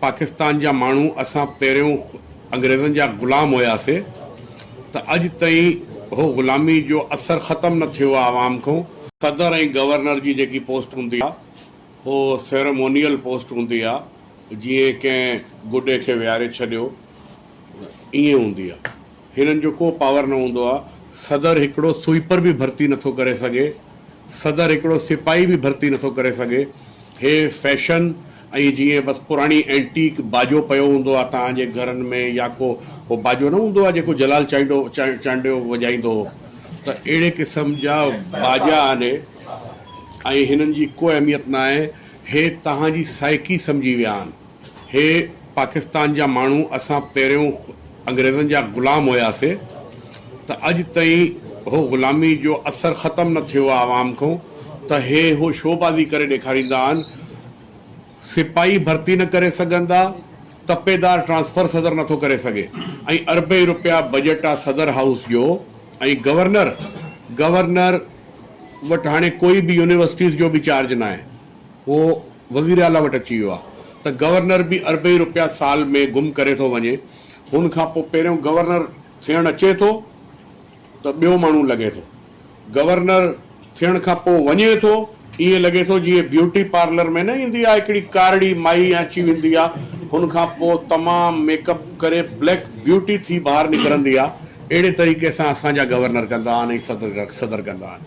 پاڪستان جا ماڻهو اسان پهريون انگريزن جا غلام هياسي ته اڄ تائين هو غلامي جو اثر ختم نه ٿيو آ عوام کان. صدر ۽ گورنر جي جيڪي پوسٽ هوندي آ هو سيريمونيل پوسٽ هوندي آ جيئن ڪنهن گڏي کي ويهاري ڇڏيو ائين هوندي آ هنن جو ڪو پاور نه هوندو آ صدر هڪڙو سوئيپر به ڀرتي نٿو ڪري سگهي صدر هڪڙو سپاهي به ڀرتي نٿو ڪري سگهي. هي فيشن ۽ جيئن بس پراڻي اينٽيڪ باجو پيو هوندو آ توهان جي گهرن ۾ يا ڪو هو باجو نه هوندو آ جيڪو جلال چانڊيو چانڊيو وڄائيندو هو ته اهڙي قسم جا باجا آهن هي ۽ هنن جي ڪو اهميت ناهي هي توهان جي سائيڪي سمجهي ويا آهن. هي پاڪستان جا ماڻهو اسان پهريون انگريزن جا غلام هياسي ته اڄ تائين هو غلامي جو اثر ختم نه ٿيو آ عوام کان ته هي هو شو بازي ڪري ڏيکاريندا آهن سپاهي ڀرتي نه ڪري سگهندا تپيدار ٽرانسفر صدر نٿو ڪري سگهي ۽ اربين روپيا بجيٽ آ صدر هائوس جو ۽ گورنر گورنر وٽ هاڻي ڪوئي به يونيورسٽيز جو به چارج ناهي. اهو وزيراعليٰ وٽ اچي ويو آهي ته گورنر به اربين روپيا سال ۾ گم ڪري ٿو وڃي، هن کان پوء پهريون گورنر ٿيڻ اچي ٿو ته ٻيو ماڻهو لڳي ٿو، گورنر ٿيڻ کان پوء وڃي ٿو، ائين لڳي ٿو جيئن بيوٽي پارلر ۾ نه ايندي آهي هڪڙي ڪارڙي مائي اچي ويندي آهي، هن کان پوء تمام ميڪ اپ ڪري بليڪ بيوٽي ٿي ٻاهر نڪرندي آهي، اهڙي طريقي سان اسان جا گورنر ڪندا آهن ۽ صدر ڪندا آهن.